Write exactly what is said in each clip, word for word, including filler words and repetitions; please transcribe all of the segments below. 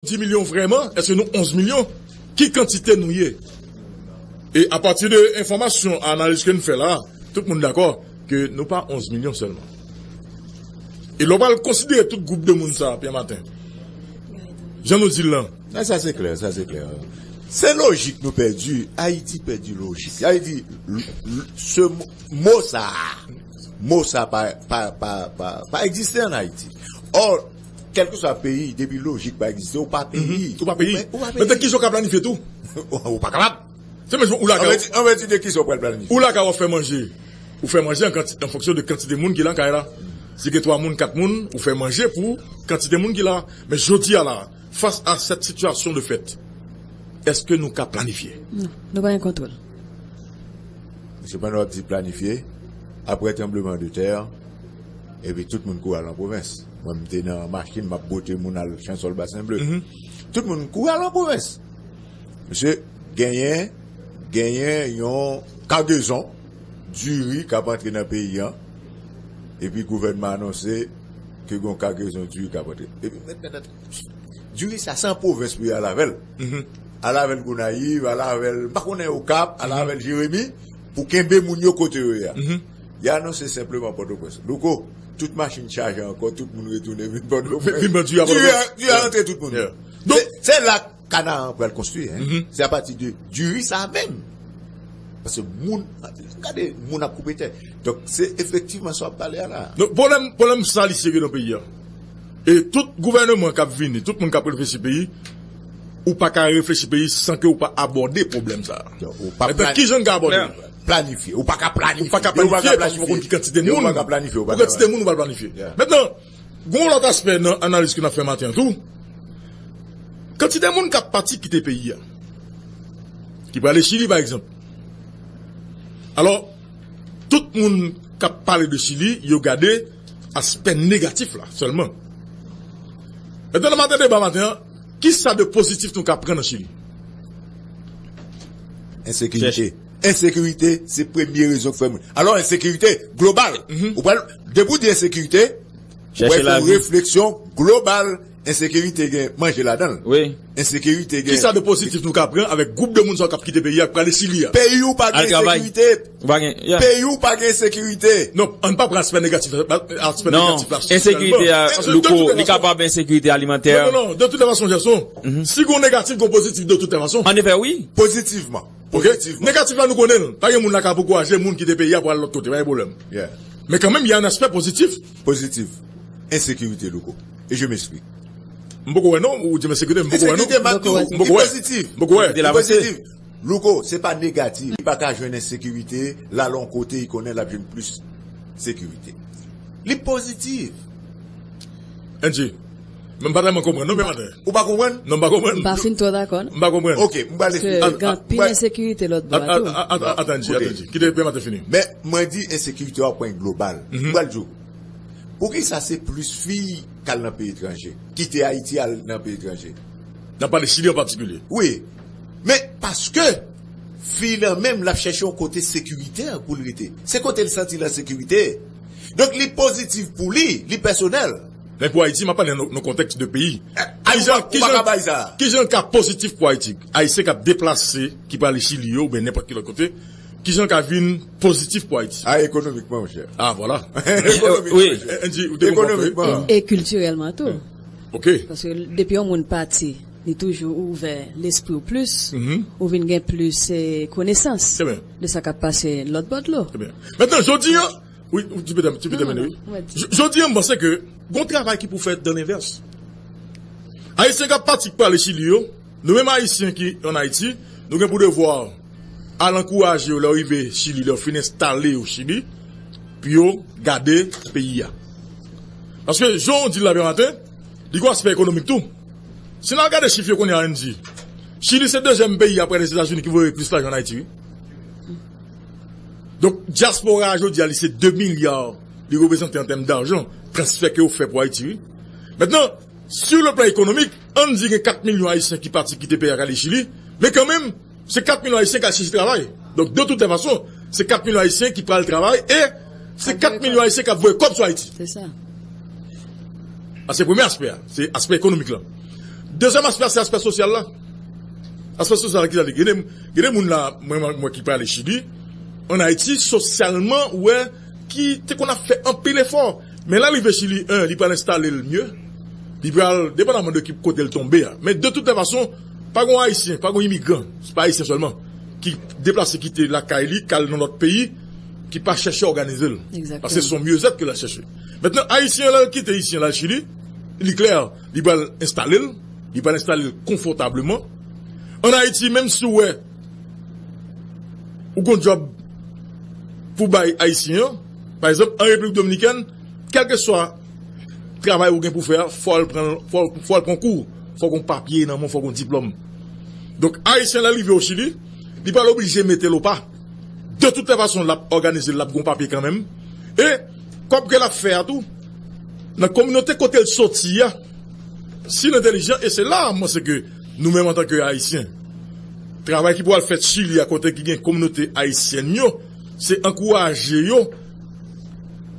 Di milyon vrèman, èske nou onz milyon? Ki kantite nou ye? E apati de enfòmasyon, analiz ke n fè la, tout moun dakò ke nou pa onz milyon sèlman. E lè w pral konsidere tout gwoup de moun sa, Pierre Martin, jan nou di l lan. Nan, sa se klè, sa se klè. Se lojik nou pèdi, Ayiti pèdi lojik. Sa vle di, l- l- se mo- mo sa, mo sa pa, pa, pa, pa, pa egziste an Ayiti. Or, kèlkeswa peyi, depi lojik pa egziste, ou pa peyi. Mhm. Ou pa peyi. Ou pa, ou pa peyi. Men kijan w ka planifye tou? Ou pa kapab. Se menm jan ou la ka. An vèti, an vèti de kisa w pral planifye? Ou la ka w ap fè manje. Ou fè manje an kanti-, an fonksyon de kantite moun ki lakay la. Si gen twa moun, kat moun, ou fè manje pou kantite moun ki la. Men jodi a la, fas a sèt sitiyasyon de fèt, èske nou ka planifye? Non, nou pa gen kontwòl. Misye pandan w ap di planifye, apre tranbleman de tè, epi tout moun kouri al nan pwovens. Mwen, m te nan machin, m ap pote moun al Chansòl Basen Ble. Mhm. Tout moun kouri al nan pwovens. Misye, genyen, genyen yon kagezon diri k ap antre nan peyi an, epi gouvènman anonse ke gen yon kagezon diri k ap antre. Epi, men, men, men, diri sa, se an pwovens pou y al avè l. Mhm. Al avè l Gonayiv, al avè l, m pa konnen, Okap, al avè l Jeremi, pou kenbe moun yo kote yo ye a. Mhm. Y anonse senpleman Pòtoprens. Louko, tout machin chaje ankò, tout moun retounen vin Pòtoprens. Vin, vin pran diri a Pòtoprens. Diri a, diri a rantre tout moun. Yeah. Donk, se, se la Kanaran pral konstwi, en. Mhm. Se apati de diri sa menm. Paske moun, gade, moun ap koupe tè. Donk, se efektivman sa w ap pale a la. Donk, pwoblèm, pwoblèm sa li serye nan peyi a. E tout gouvènman k ap vini, tout moun k ap reflechi peyi, ou pa ka reflechi peyi san ke ou pa abòde pwoblèm sa a. Donk, ou pa plani-, kijan n ka abòde l? Planifye. Ou pa ka planifye. Ou pa ka planifye, paske ou pa konn ki kantite moun. Ou pa ka planifye, ou pa ka planifye. Pou kantite moun, ou pa planifye. Yeah. Mentnan, gen yon lòt aspè nan analiz ke n ap fè maten an tou. Kantite moun k ap pati kite peyi a, ki prale Chili, pa egzanp. Alò, tout moun k ap pale de Chili, yo gade aspè negatif la sèlman. Mentnan, nan maten deba maten an, kisa de pozitif nou ka pran nan Chili? Ensekirite. Ensekirite, se premye rezon k fè moun. Alò, ensekirite global. Mhm. Ou pral, depi w di ensekirite, ou pral fè yon refleksyon global. Ensekirite gen manje ladan l. Wi. Ensekirite gen. Kisa de pozitif nou ka pran avèk gwoup de moun sa yo k ap kite peyi a, k prale Chili a? Peyi w pa gen ensekirite. Ou pa gen, yeah. Peyi w pa gen ensekirite. Non, ann pa pran aspè negatif, aspè negatif la sèlman. Non, ensekirite a, Louko, li kapab ensekirite alimantè. Non, non, non, de toute façon, Gerson, si gon negatif, gon pozitif de toute façon. An efè, wi. Pozitivman. Ok? Pozitivman. Negatif la, nou konnen l. Pa gen moun la k ap ankouraje moun kite peyi a pou al lòt kote, pa gen pwoblèm. Yeah. Men kanmenm, y a un aspect positif. Pozitif. Ensekirite, Louko. E je m'explique. M poko wè non, ou di m ensekirite, m poko wè non. Ensekirite, m ap di w, li pozitif. M poko wè. M poko wè. Li pozitif. Louko, se pa negatif. Li pa ka jwenn ensekirite, l al yon kote, li konnen l ap jwenn plis sekirite. Li pozitif. Angie, men m pa tèlman konprann, non, men maten. Ou pa konprann? Non, m pa konprann. M pa fin twò dakò, non. M pa konprann. Ok, m pral eksplike. Paske gen anpil ensekirite lòt bò a tou. Atann, Angie, atann, Angie. Kite men maten fini. Men, mwen di ensekirite a pwen global. M pral di w. Poukisa se plis fi k al nan peyi etranje? Kite Ayiti al nan peyi etranje? N ap pale Chili an patikilye. Wi. Men paske fi lan menm l ap chèche yon kote sekiritè pou l rete. Se kote l santi l an sekirite. Donk li pozitif pou li, li pèsonèl. Men pou Ayiti, m ap pale nan, nan kontèks de peyi. Kijan, kijan, kijan ka pozitif pou Ayiti? Ayisyen k ap deplase, ki prale Chili yo, oubyen nenpòt ki lòt kote, kijan ka vin pozitif pou Ayiti? A, ekonomikman, monchè. A, vwala. Ekonomikman, monchè. Angie, ou te konprann. Ekonomikman. E, e kiltirèlman tou. Ok. Paske depi yon moun pati, li toujou ouvè lespri w plis, ou vin gen plis, eh, konesans de sa k ap pase lòt bò dlo. Trè byen. Mentnan, jodi a, wi, ti pete, ti pete mennen, wi. Jodi a, m panse ke gon travay ki pou fèt dan lenvès. Ayisyen k ap pati k prale Chili yo, nou menm Ayisyen ki ann Ayiti, nou gen pou devwa al ankouraje yo lè yo rive Chili, lè yo fin enstale yo Chili, pou yo gade peyi a. Paske, jan w di l la, Pierre Martin, li gon aspè ekonomik tou. Si n al gade chif yo kounye a, Angie, Chili se dezyèm peyi apre Lèzetazini ki voye plis lajan ann Ayiti, wi. Donk, dyaspora a jodi a, li se de milya li reprezante an tèm dajan, transfè ke yo fè pou Ayiti, wi. Mentnan, sur le plan économique, ann di gen kat milyon Ayisyen ki pati kite peyi a k ale Chili, men kanmenm, se kat milyon Ayisyen k al chèche travay. Donk, de toute façon, se kat milyon Ayisyen ki pral travay e se kat milyon Ayisyen k ap voye kòb sou Ayiti. Se sa. A, se premye aspè a, se aspè ekonomik la. Dezyèm aspè, se aspè sosyal la. Aspè sosyal la, ki sa li? Gen de, gen de moun la, mwen, mwen, mwen ki prale Chili, ann Ayiti, sosyalman, ou wè, ki te konn ap fè anpil efò. Men lè l rive Chili, en, li pral enstale l mye. Li pral, depandaman de ki kote l tonbe a. Men de tout lè fason, pa gon Ayisyen, pa gon imigran, se pa Ayisyen sèlman, ki deplase kite lakay li, k al nan lòt peyi, ki pa chèche òganize l. Egzakteman. Paske se yon myezèt ke l al chèche. Mentnan, Ayisyen an, lè l kite isi an, l al Chili, li klè, li pral enstale l, li pral enstale l konfòtableman. Ann Ayiti, menm si w wè ou gon djòb pou bay Ayisyen an, pa egzanp, an Repiblik Dominikèn, kèlkeswa travay ou gen pou fè a, fò l pran, fò, fò l pran kou, fò gon papye nan men w, fò gon diplòm. Donk, Ayisyen, lè l rive o Chili, li pral oblije mete l o pa. De tout lè fason, l ap òganize l, l ap gon papye kanmenm. E kòb ke l ap fè a tou, nan kominote kote l soti a, si l entèlijan, e se la, mwen, se ke nou menm, antanke Ayisyen, travay ki pral fèt Chili a, kote ki gen kominote ayisyèn yo, se ankouraje yo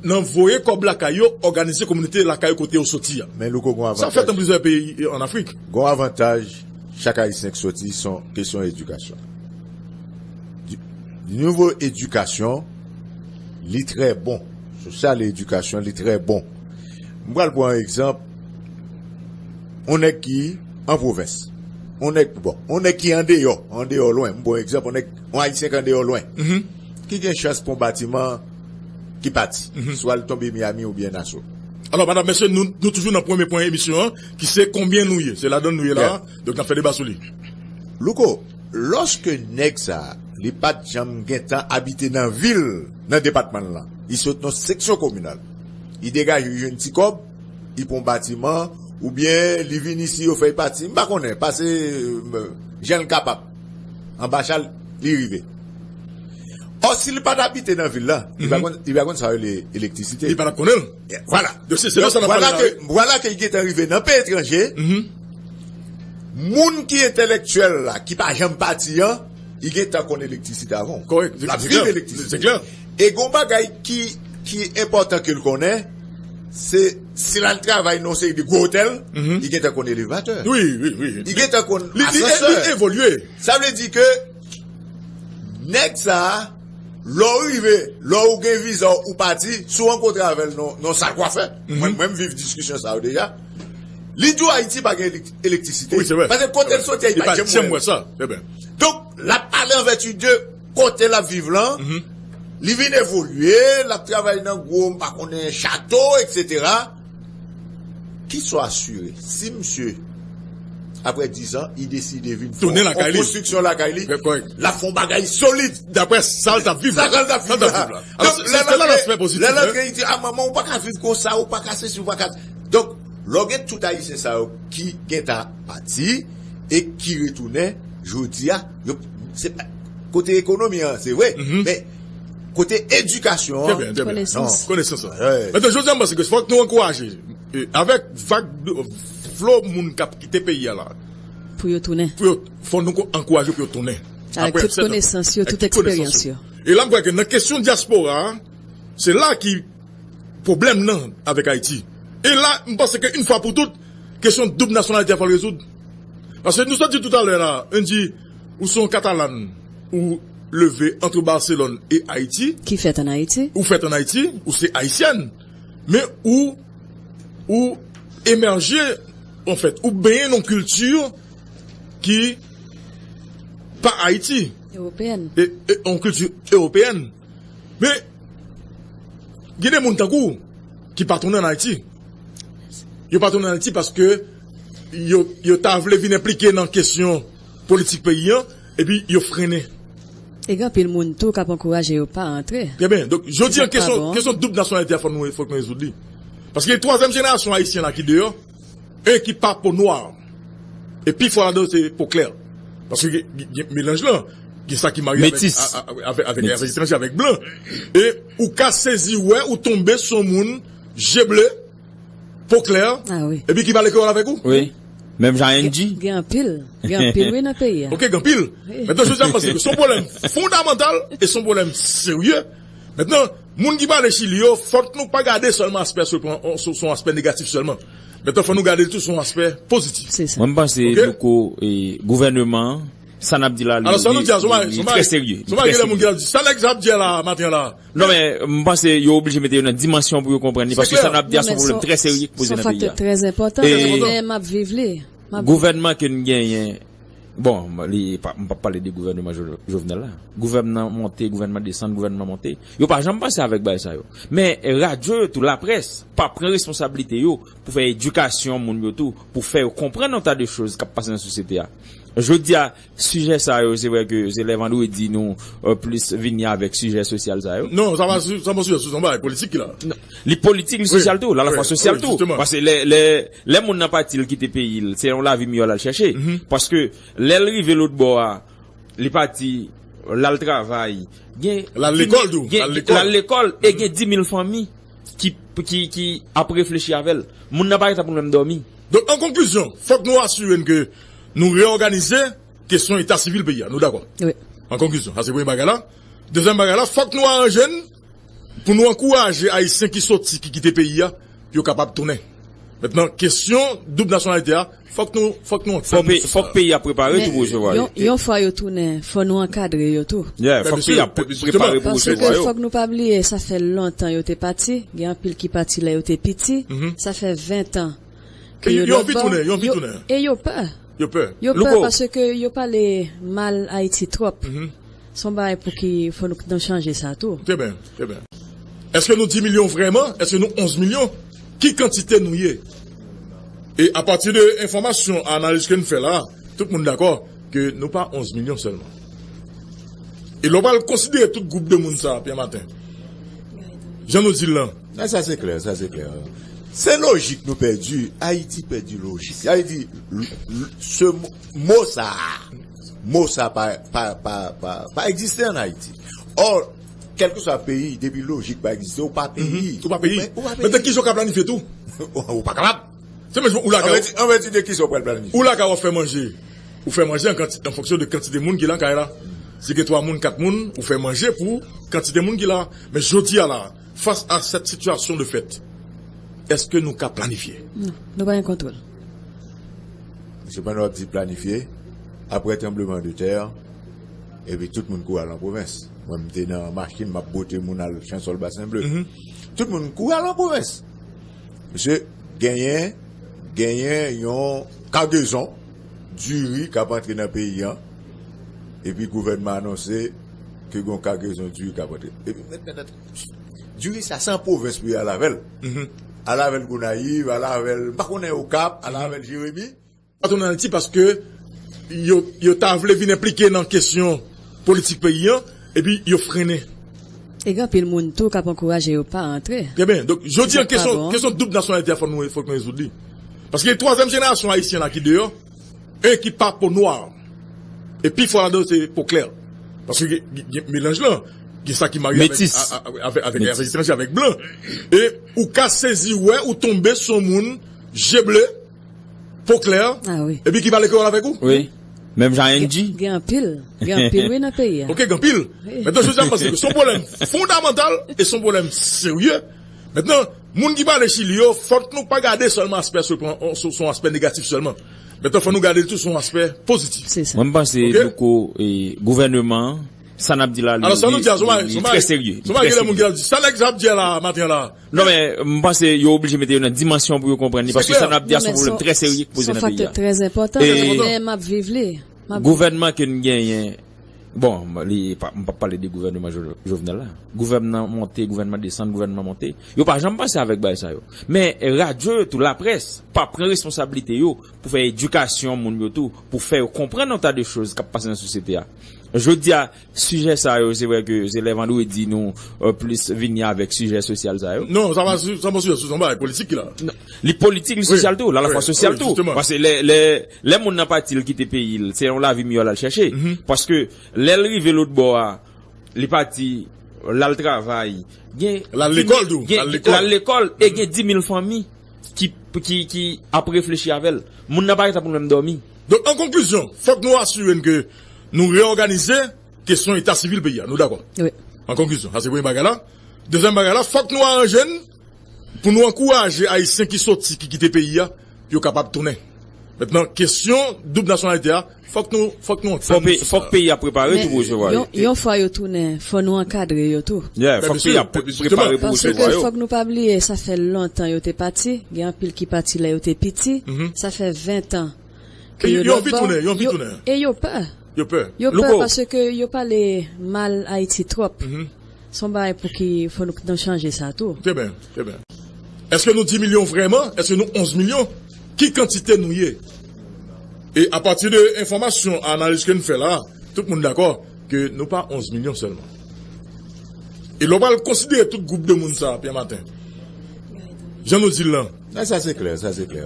nan voye kòb lakay yo, òganize kominote lakay yo kote yo soti a. Men Louko, gon avantaj. Sa fèt nan plizyè peyi, e, ann Afrik. Gon avantaj, chak Ayisyen ki soti, se yon kesyon edikasyon. Di, nivo edikasyon, li trè bon. Sosyal e edikasyon, li trè bon. M pral pran yon egzanp. Yon nèg ki an pwovens. Yon nèg, bon, yon nèg ki andeyò, andeyò lwen. M pran yon egzanp, yon nèg, yon Ayisyen ki andeyò lwen. Mhm. Ki gen chans pou yon batiman ki pati. Mhm. Swa l tonbe Miami oubyen Nassau. Alò, madanm, mesye, nou, nou toujou nan premye pwen emisyon an, ki se konbyen nou ye. Se ladan nou ye la. Yeah. Donk, n ap fè deba sou li. Louko, lòske nèg sa a, li pa t janm gentan abite nan vil, nan depatman l lan, li sot nan seksyon kominal, li degaje, li jwenn ti kòb, li pran batiman, oubyen li vin isi, yo fè l pati, m pa konnen, pase, euh, jan l kapab. Anba chal, li rive. Ò, si li pa t abite nan vil la, li pa konn, li pa konn sa yo rele elektrisite. Li pa t ap konnen l. Vwala. Donk, se, se de sa n ap pale la, wi. Vwala ke, vwala ke li gentan rive nan peyi etranje. Mhm. Moun ki entèlektyèl la, ki pa janm pati an, li gentan konn elektrisite avan w. Kòrèk. L ap viv elektrisite. Se klè. E gon bagay ki, ki enpòtan ke l konnen, se si l al travay nan yon seri de gwo otèl, mhm, li gentan konn elevatè. Wi, wi, wi. Li gentan konn asansè. Li, li, li evolye. Sa vle di ke nèg sa a, lè w rive, lè w gen viza w, ou pati, si w rankontre avè l nan, nan sal kwafè, mhm, mwen, mwen, m viv diskisyon sa yo deja, li di w Ayiti pa gen elek-, elektrisite. Wi, se vre. Paske kote l soti a, li pa janm wè sa. Donk, l ap pale an vèti de kote l ap viv lan, mhm, li vin evolye, l ap travay nan gwo, m pa konnen, chato, etsetera. Ki swa asire, si misye, apre diz an, li deside vin fè yon konstriksyon lakay li, l ap fè yon bagay solid. Daprè sa l t ap viv la. Sa l t ap viv la. Alò, se, se la laspè pozitif, lè l antre, li di, "A, manman, ou pa ka viv konsa, ou pa ka sesi, ou pa ka." Donk, lè w gen tout Ayisyen sa yo ki gentan pati e ki retounen, jodi a, yo, se pa, kote ekonomi an, se vre, men kote edikasyon an, trè byen, trè byen, konesans. Non. Konesans lan. Wi. Mentnan, jodi a, m panse ke fòk nou ankouraje, e, avèk vag de, flo moun k ap kite peyi a la. Pou yo tounen. Pou yo, fò nou ko-, ankouraje yo pou yo tounen. Avèk tout konesans yo, tout eksperyans yo. E la, m kwè ke nan kesyon dyaspora a, se la ki pwoblèm nan avèk Ayiti. E la, m panse ke yon fwa pou tout, kesyon doub nasyonalite a fò l rezoud. Paske nou sot di toutalè la, nou di, ou se yon Katalan, ou leve antre Barcelone e Ayiti. Ki fèt ann Ayiti. Ou fèt ann Ayiti, ou se ayisyèn. Men ou, ou emèje, anfèt, ou benyen nan yon kilti ki pa Ayiti. Ewopeyèn. E, e, yon kilti ewopeyèn. Men, gen de moun tankou w ki pa tounen ann Ayiti. Yo pa tounen ann Ayiti paske yo, yo ta vle vin enplike nan kesyon politik peyi an, epi yo frennen. E gen anpil moun tou k ap ankouraje yo pa antre. Trè byen. Donk, jodi a, kesyon, kesyon doub nasyonalite a, fò nou, fòk nou rezoud li. Paske twazyèm jenerasyon ayisyen la ki deyò, e ki pa po nwa. E pi fò ladan yo se po klè. Paske gen, gen, gen melanj lan. Gen sa ki marye avèk, metis, a, a, avèk, avèk, avèk etranje, avèk blan. E ou ka sezi wè ou tonbe sou yon moun je ble, po klè, epi ki pale kreyòl avèk ou. Wi. Menm jan Angie. Gen, gen anpil. Gen anpil, wi, nan peyi a. Ok, gen anpil. Wi. Mentnan, jodi a, m panse ke se yon pwoblèm fondamantal e se yon pwoblèm serye. Mentnan, moun ki pale Chili yo, fòk nou pa gade sèlman aspè sou, sou, sou aspè negatif sèlman. Mentnan, fò nou gade l tou sou yon aspè pozitif. Se sa. Mwen, m panse, ok? Louko, e, gouvènman an, sa n ap di la, li, Alò, sa nou li, di a, se yon bagay, li, se yon li bagay, trè serye, li se yon bagay trè ki lè moun serye. Ki ap di, sa nèg sa ap di a la, maten an la. Non, men, m panse yo oblije mete yo nan dimansyon pou yo konprann li, Se paske klè. Sa n ap di a, Non, se yon men pwoblèm se, trè serye ki poze se yon nan peyi faktè a. Trè enpòtan. E Men m ap viv li. M ap gouvènman ke n genyen, bon, li pa, m p ap pale de gouvènman Jo-, Jovenel la. Gouvènman monte, gouvènman desann, gouvènman monte. Yo pa janm panse avèk bagay sa yo. Men radyo yo tou, laprès, pa pran responsablite yo pou fè edikasyon moun yo tou, pou fè yo konprann yon ta de choz k ap pase nan sosyete a. Jodi a, sijè sa yo, se vre ke se lè vandredi nou, euh, plis vini avèk sijè sosyal sa yo. Non, sa pa, sa pa sijè sosyal, sa pa politik ki la. Non. Li politik, li Wi, sosyal tou, l alafwa wi, sosyal wi, tou. Jisteman. Paske lè, lè, lè moun nan pati, l kite peyi l, se yon lavi miyò l al chèche. Mhm. Paske lè l rive lòt bò a, li pati, l al travay. Gen L al lekòl tou, gen, l al lekòl. L al lekòl, e Mhm. gen dis mil fanmi ki, ki, ki ap reflechi avè l. Moun nan pa gentan pou menm dòmi. Donk, an konklizyon, fòk nou asire n ke nou reyòganize kesyon eta sivil peyi a. Nou dakò? Wi. An konklizyon, sa se premye bagay la. Dezyèm bagay la, fòk nou aranje n pou nou ankouraje Ayisyen ki soti, ki kite peyi a, pou yo kapab tounen. Mentnan, kesyon doub nasyonalite a, fòk nou, fòk nou Fòk antann pe-, sou fòk sa. Peyi a prepare tou pou resevwa yo. Men yon, yon fwa yo tounen, fò nou ankadre yo tou. Yeah, Men fòk byen peyi a sir, pre-, men jisteman. Prepare pou Paske resevwa yo. Fòk nou pa bliye, sa fè lontan yo te pati. Gen anpil ki pati lè yo te piti. Mhm. Sa fè ven tan ke Yo, yo yo lòt anvi bò. Tounen, yo anvi Yo, tounen. E yo pè. Yo pè. Yo pè Louko. Paske yo pale mal Ayiti twòp. Mhm. Se yon bagay pou ki fò nou, nou chanje sa tou. Trè byen, trè byen. Èske nou dis milyon vrèman? Èske nou onz milyon? Ki kantite nou ye? E apati de enfòmasyon, analiz ke n fè la, tout moun dakò ke nou pa onz milyon sèlman. E lè w pral konsidere tout gwoup de moun sa, Pierre Martin, jan nou di l lan, Nan, sa se klè, sa se klè. Se lojik nou pèdi, Ayiti pèdi lojik. Sa vle di, l-, l-, se mo, mo sa a, mo sa pa, pa, pa, pa, pa egziste ann Ayiti. Ò, kèlkeswa peyi, depi lojik pa egziste, ou pa peyi. Mhm. Ou pa peyi. Ou pa, ou pa peyi. Men de kijan w ka planifye tou? Ou pa kapab. Se menm jan ou la ka An vèti, an vèti de kisa w pral planifye? Ou la ka w ap fè manje. Ou fè manje an kanti-, an fonksyon de kantite moun ki lakay la. Si gen twa moun, kat moun, ou fè manje pou kantite moun ki la. Men jodi a la, fas a sèt sitiyasyon de fèt, èske nou ka planifye? Non, nou pa gen kontwòl. Misye pandan w ap di planifye, apre tranbleman de tè, epi tout moun kouri al nan pwovens. Mwen, m te nan machin, m ap pote moun al Chansòl Basen Ble. Mhm. Tout moun kouri al nan pwovens. Misye, genyen, genyen yon kagezon diri k ap antre nan peyi an, epi gouvènman anonse ke gen yon kagezon diri k ap antre. Epi, men, men, men, diri sa, se an pwovens pou y al avè l. Mhm. Al avè l Gonayiv, al avè l, m pa konnen, Okap, al avè l Jeremi. Pa tounen Ayiti paske yo, yo ta vle vin enplike nan kesyon politik peyi an, epi yo frennen. E gen anpil moun tou k ap ankouraje yo pa antre. Trè byen. Donk, jodi an, kesyon, kesyon doub nasyonalite a, fò nou, fòk nou rezoud li. Paske gen twazyèm jenerasyon ayisyen la ki deyò, e ki pa po nwa. E pi fò ladan yo se po klè. Paske gen, gen, gen melanj lan, gen sa ki marye avèk, Metis. A, a, avèk, avèk, Metis. Avèk etranje, avèk blan. E ou ka sezi wè ou tonbe sou yon moun, je ble, po klè, Ah wi. epi ki pale kreyòl avèk ou? Wi. Menm jan Gen, Angie. Gen anpil. Gen anpil, wi, nan peyi a. Ok, gen anpil. Wi. Mentnan, jodi a, m panse ke se yon pwoblèm fondamantal e se yon pwoblèm serye. Mentnan, moun ki pale Chili yo, fòk nou pa gade sèlman aspè sou, sou, sou yon aspè negatif sèlman. Mentnan, fò nou gade l tou sou yon aspè pozitif. Se sa. Mwen, m panse, Ok? Louko, e, gouvènman an, sa n ap di la, li, Alò, sa nou li, di a, se yon bagay, li, se yon li bagay, trè serye, se yon bagay ki lè moun ki ap di, sa nèg sa ap di a la, maten an la. Non, men, m panse yo oblije mete yo nan dimansyon pou yo konprann li, Se paske klè. Sa n ap di a, Non, se yon men pwoblèm se, trè serye ki se poze yon nan faktè peyi a. Trè enpòtan. E Trè enpòtan. Men m ap viv li. M ap gouvènman ke n genyen, bon, li pa, m p ap pale de gouvènman Jo-, Jovenel la. Gouvènman monte, gouvènman desann, gouvènman monte. Yo pa janm panse avèk bagay sa yo. Men radyo yo tou, laprès, pa pran responsablite yo pou fè edikasyon moun yo tou, pou fè yo konprann yon ta de choz k ap pase nan sosyete a. Jodi a, sijè sa yo, se vre ke se lè vandredi nou, euh, plis vini avèk sijè sosyal sa yo. Non, sa pa, sa pa sijè sosyal, sa pa politik ki la. Non. Li politik, li Wi, sosyal tou, l alafwa wi, sosyal wi, tou. Jisteman. Paske lè, lè, lè moun nan pati, l kite peyi l, se yon lavi miyò l al chèche. Mhm. Paske lè l rive lòt bò a, li pati, l al travay. Gen L al lekòl tou, gen, l al lekòl. L al lekòl, e Mhm. gen dis mil fanmi ki, ki, ki ap reflechi avè l. Moun nan pa gentan pou l menm dòmi. Donk, an konklizyon, fòk nou asire n ke nou reyòganize kesyon eta sivil peyi a. Nou dakò? Wi. An konklizyon, sa se premye bagay la. Dezyèm bagay la, fòk nou aranje n pou nou ankouraje Ayisyen ki soti, ki kite peyi a, pou yo kapab tounen. Mentnan, kesyon doub nasyonalite a, fòk nou, fòk nou antann sou sa. Fòk peyi a prepare tou pou resevwa yo. Yon fwa yo tounen, fò nou ankadre yo tou. Yeah, fòk peyi a prepare pou resevwa yo. Paske fòk nou pa bliye, sa fè lontan yo te pati, gen anpil ki pati lè yo te piti, sa fè ven tan ke yo lòtbò. Yo anvi tounen, yo anvi tounen. E yo pè. Yo pè. Yo pè paske yo pale mal Ayiti twòp. Se yon bagay pou ki fò nou, nou chanje sa tou. Trè byen, trè byen. Èske nou dis milyon vrèman? Èske nou onz milyon? Ki kantite nou ye? E apati de enfòmasyon, analiz ke n fè la, tout moun dakò ke nou pa onz milyon sèlman. E lè w pral konsidere tout gwoup de moun sa, Pierre Martin, jan nou di l lan. Nan, sa se klè, sa se klè.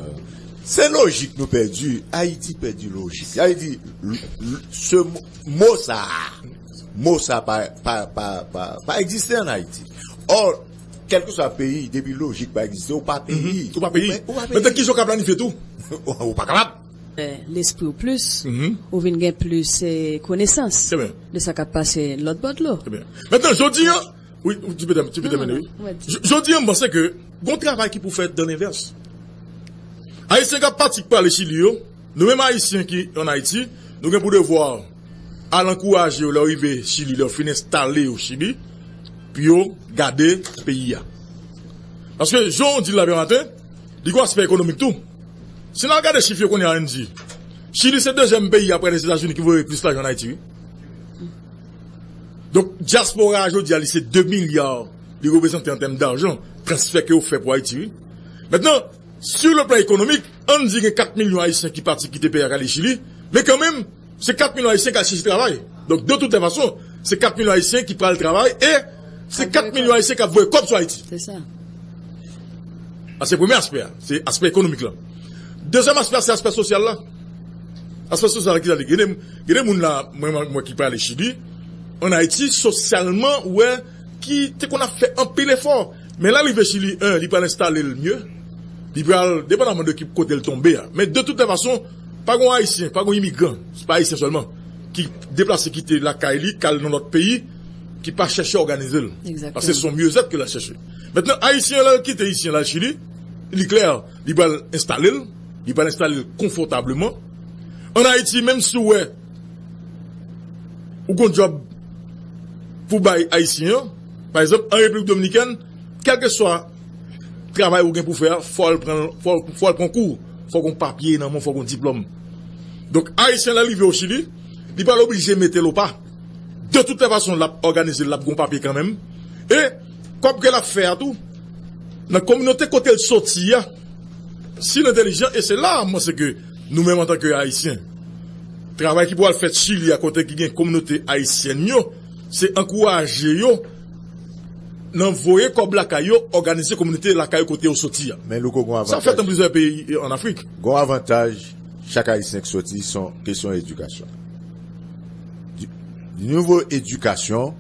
Se lojik nou pèdi, Ayiti pèdi lojik. Sa vle di, l- l- se mo, mo sa a, mo sa a pa, pa, pa, pa, pa egziste ann Ayiti. Ò, kèlkeswa peyi, depi lojik pa egziste, ou pa peyi. Ou pa peyi. Ou pa peyi. Mentnan, kijan w ka planifye tou? Ou pa kapab. Lespri w plis, ou vin gen plis konesans de sa k ap pase lòt bò dlo. Mentnan, jodi a, wi, ti pete, ti pete mennen, wi. Jodi a, m panse ke gon travay ki pou fèt dan lenvès. Ayisyen k ap pati, k prale Chili yo, nou menm Ayisyen ki ann Ayiti, nou gen pou devwa al ankouraje yo lè yo rive Chili, lè yo fin enstale yo Chili, pou yo gade peyi a. Paske, jan w di l la, Pierre Martin, li gon aspè ekonomik tou. Si n al gade chif yo kounye a, ann di, Chili se dezyèm peyi aprè Lèzetazini ki voye plis lajan ann Ayiti, wi. Donk, dyaspora a jodi a, li se de milya li reprezante an tèm dajan, transfè ke yo fè pou Ayiti, wi. Mentnan, sur le plan économique, ann di gen kat milyon Ayisyen ki pati kite peyi a k ale Chili, men kanmenm, se kat milyon Ayisyen k al chèche travay. Donk, de tout lè fason, se kat milyon Ayisyen ki pral travay e se kat milyon Ayisyen k ap voye kòb sou Ayiti. Se sa. A, se premye aspè a, se aspè ekonomik la. Dezyèm aspè a, se aspè sosyal la. Aspè sosyal la, ki sa li? Gen de, gen de moun la, mwen, mwen, mwen ki prale Chili, ann Ayiti, sosyalman, ou wè, ki te konn ap fè anpil efò. Men lè l rive Chili, en, li pral enstale l mye. Li pral, depandaman de ki kote l tonbe a. Men de tout lè fason, pa gon Ayisyen, pa gon imigran, se pa Ayisyen sèlman, ki deplase kite lakay li, k al nan lòt peyi, ki pa chèche òganize l. Paske se yon myezèt ke l al chèche. Mentnan, Ayisyen an, lè l kite isi an, l al Chili, li klè, li pral enstale l, li pral enstale l konfòtableman. Ann Ayiti, menm si w wè ou gon djòb pou bay Ayisyen an, pa egzanp, an Repiblik Dominikèn, kèlkeswa travay ou gen pou fè a, fò l pran, fò, fò l pran kou, fò gon papye nan men w, fò gon diplòm. Donk, Ayisyen, lè l rive o Chili, li pral oblije mete l o pa. De tout lè fason, l ap òganize l, l ap gon papye kanmenm. E kòb ke l ap fè a tou, nan kominote kote l soti a, si l entèlijan, e se la, mwen, se ke nou menm, antanke Ayisyen, travay ki pou al fèt Chili a, kote ki gen kominote ayisyèn yo, se ankouraje yo nan voye kòb lakay yo, òganize kominote lakay yo kote yo soti a. Men Louko, gon avantaj. Sa fèt nan plizyè peyi, e, ann Afrik. Gon avantaj chak Ayisyen ki soti, se yon kesyon edikasyon. Di, nivo edikasyon,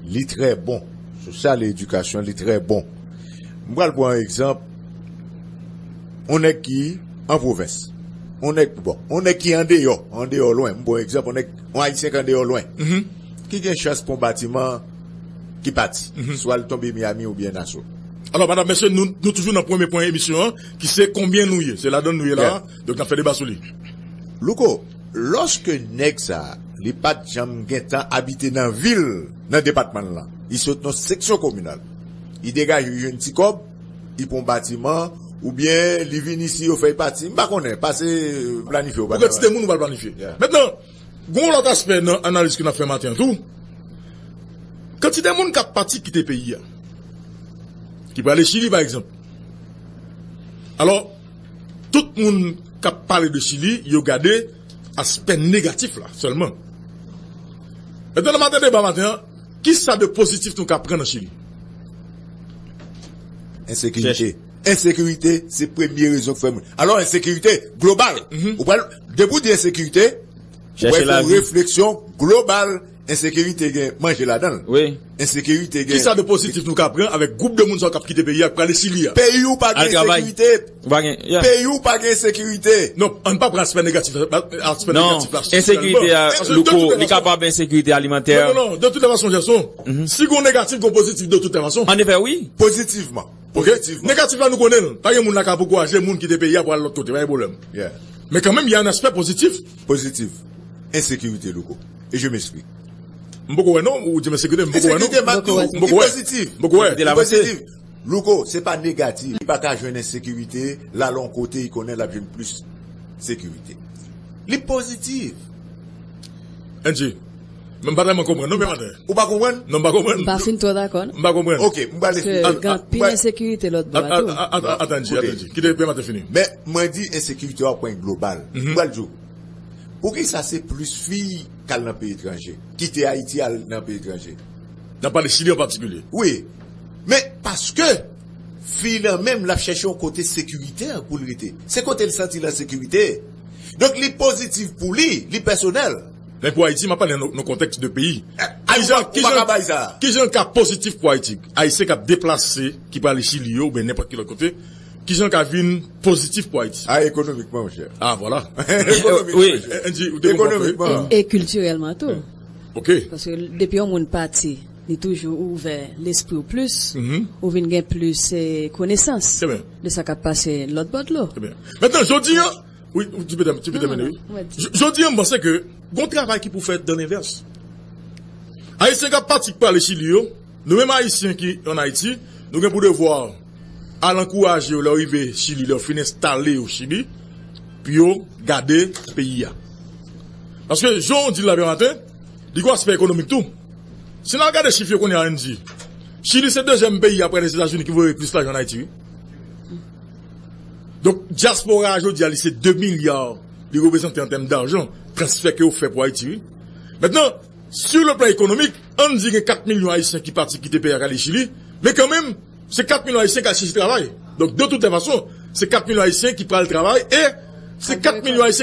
li trè bon. Sosyal e edikasyon, li trè bon. M pral pran yon egzanp, yon nèg ki an pwovens. Yon nèg, bon, yon nèg ki andeyò, andeyò lwen. M pran yon egzanp, yon nèg, yon Ayisyen ki andeyò lwen. Ki gen chans pran yon batiman ki pati. Swa l tonbe Miami oubyen Nassau. Alò, madanm, mesye, nou, nou toujou nan premye pwen emisyon an, ki se konbyen nou ye. Se ladan l nou ye la a, donk n ap fè deba sou li. Louko, lòske nèg sa a, li pa t janm gentan abite nan vil, nan depatman l lan, li sot nan seksyon kominal, li degaje, li jwenn ti kòb, li pran batiman, oubyen li vin isi, yo fè l pati, m pa konnen, pase planifye w pa. Pou kantite moun ou pral planifye. Mentnan, gon lòt aspè nan analiz ke n ap fè maten an tou. Kantite moun k ap pati kite peyi a, ki prale Chili, pa egzanp. Alò, tout moun k ap pale de Chili, yo gade aspè negatif la sèlman. Mentnan, nan maten deba maten an, kisa de pozitif nou ka pran nan Chili? Ensekirite. Ensekirite, se premye rezon k fè moun. Alò, ensekirite global. Ou pral, depi w di ensekirite, ou pral fè yon refleksyon global. Ensekirite gen manje ladan l. Ensekirite gen. Kisa de pozitif nou ka pran avèk gwoup de moun sa yo k ap kite peyi a, k prale Chili a? Peyi w pa gen ensekirite. Peyi w pa gen ensekirite. Non, ann pa pran aspè negatif, aspè negatif la. Ensekirite a, Louko, li kapab ensekirite alimantè. Non, non, non, de tout lè fason, Gerson, si gon negatif, gon pozitif, de tout lè fason. Annefè, wi. Pozitivman. Ok? Pozitivman. Negatif la, nou konnen l. Pa gen moun la k ap ankouraje moun kite peyi a pou al lòt kote. Pa gen pwoblèm. Yeah. Men kanmenm, y a un aspect positif. Pozitif. Ensekirite, Louko. E je m'explique. M poko wè non, ou di m ensekirite, m poko wè non. Ensekirite, m ap di w, li pozitif. M poko wè. Li pozitif. Louko, se pa negatif. Li pa ka jwenn ensekirite, l al yon kote, li konnen l ap jwenn plis sekirite. Li pozitif. Angie, men m pa tèlman konprann non, men maten. Ou pa konprann? Non, m pa konprann. M pa fin twò dakò non. M pa konprann. Ok, m pral esplike. Paske gen anpil ensekirite lòt bò a tou. Atan, Angie, atan, Angie. Kite Pè Maten fini. Men mwen di ensekirite a pwen global. M pral di w. Poukisa se plis fi k al nan peyi etranje? Kite Ayiti al nan peyi etranje. N ap pale Chili an patikilye. Wi. Men paske fi lan menm l ap chèche yon kote sekiritè pou l rete. Se kote l santi l an sekirite. Donk li pozitif pou li, li pèsonèl. Men pou Ayiti, m ap pale nan, nan kontèks de peyi. Kijan, kijan, kijan ka pozitif pou Ayiti? Ayisyen k ap deplase, ki prale Chili yo, oubyen nenpòt ki lòt kote, kijan ka vin pozitif pou Ayiti? A, ekonomikman, monchè. A, vwala. Ekonomikman, monchè. Angie, ou te konprann? Ekonomikman. E, e kiltirèlman tou. Ok. Paske depi yon moun pati, li toujou ouvè lespri w plis, ou vin gen plis, eh, konesans de sa k ap pase lòt bò dlo. Trè byen. Mentnan, jodi a, wi, ti pete, ti pete mennen, wi. Jodi a, m panse ke gon travay ki pou fèt dan lenvès. Ayisyen k ap pati k prale Chili yo, nou menm Ayisyen ki ann Ayiti, nou gen pou devwa al ankouraje yo lè yo rive Chili, lè yo fin enstale yo Chili, pou yo gade peyi a. Paske, jan w di l la Pè Maten, li gon aspè ekonomik tou. Si n al gade chif yo kounye a, Angie, Chili se dezyèm peyi aprè Lèzetazini ki voye plis lajan ann Ayiti, wi. Donk, dyaspora a jodi a, li se de milya li reprezante an tèm dajan, transfè ke yo fè pou Ayiti, wi. Mentnan, sur le plan économique, ann di gen kat milyon Ayisyen ki pati kite peyi a k ale Chili, men kanmenm, se kat milyon Ayisyen k al chèche travay. Donk, de toutes les façons, se kat milyon Ayisyen ki pral travay e se kat milyon Ayisyen